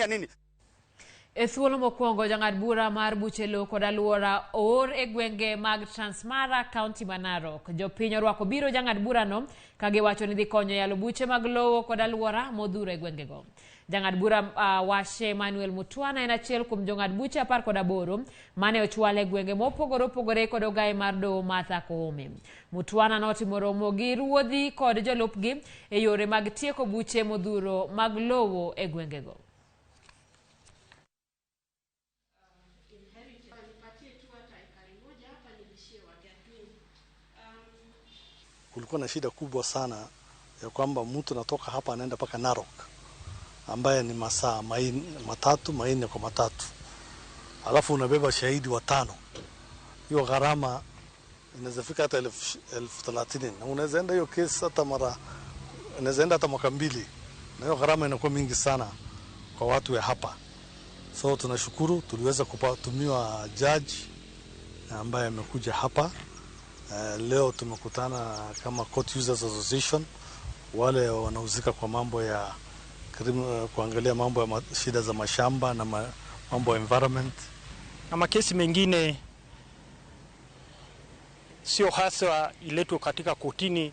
Nini? E thuolo mokwongo jang'ad bura mar buche lowo kod alwora oor e gwenge mag Transmara, kaunti ma Narok. Jopiny orwako biro jang'ad burano ka giwacho ni dhi konyo yalo buche mag lowo kod alwora modhuro e gwengego. Jang'ad bura Washe Emmanuel Mutwana en achiel kuom jong'ad buche 18 mane ochwal e gwenge mopogore opogore kod ogaye mar doho Martha Koome. Mutwana notimo romo gi ruodhi kod jolupgi e yore mag tieko buche modhuro mag lowo e gwengego. Kulikuwa na shida kubwa sana ya kwamba mtu anatoka hapa anaenda mpaka Narok ambaye ni masaa 3 4 kwa matatu, alafu unabeba shahidi 5. Hiyo gharama inaweza fika hata 1030, na unaweza enda hiyo kesi hata mara, inaweza enda hata mwaka 2, na hiyo gharama inakuwa mingi sana kwa watu wa hapa. So tunashukuru tuliweza kutumiwa judge ambaye amekuja hapa. Leo tumekutana kama Court Users Association, wale wanahusika kwa mambo ya kuangalia mambo ya shida za mashamba na mambo ya environment. Na makesi mengine sio hasa iletwe katika kotini,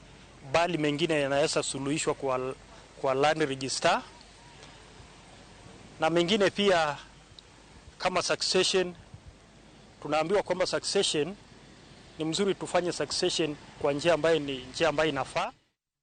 bali mengine yanaweza suluhishwa kwa land register, na mengine pia kama succession. Tunaambiwa kwamba succession ni mzuri, tufanye succession kwa njia ambayo ni njia ambayo inafaa.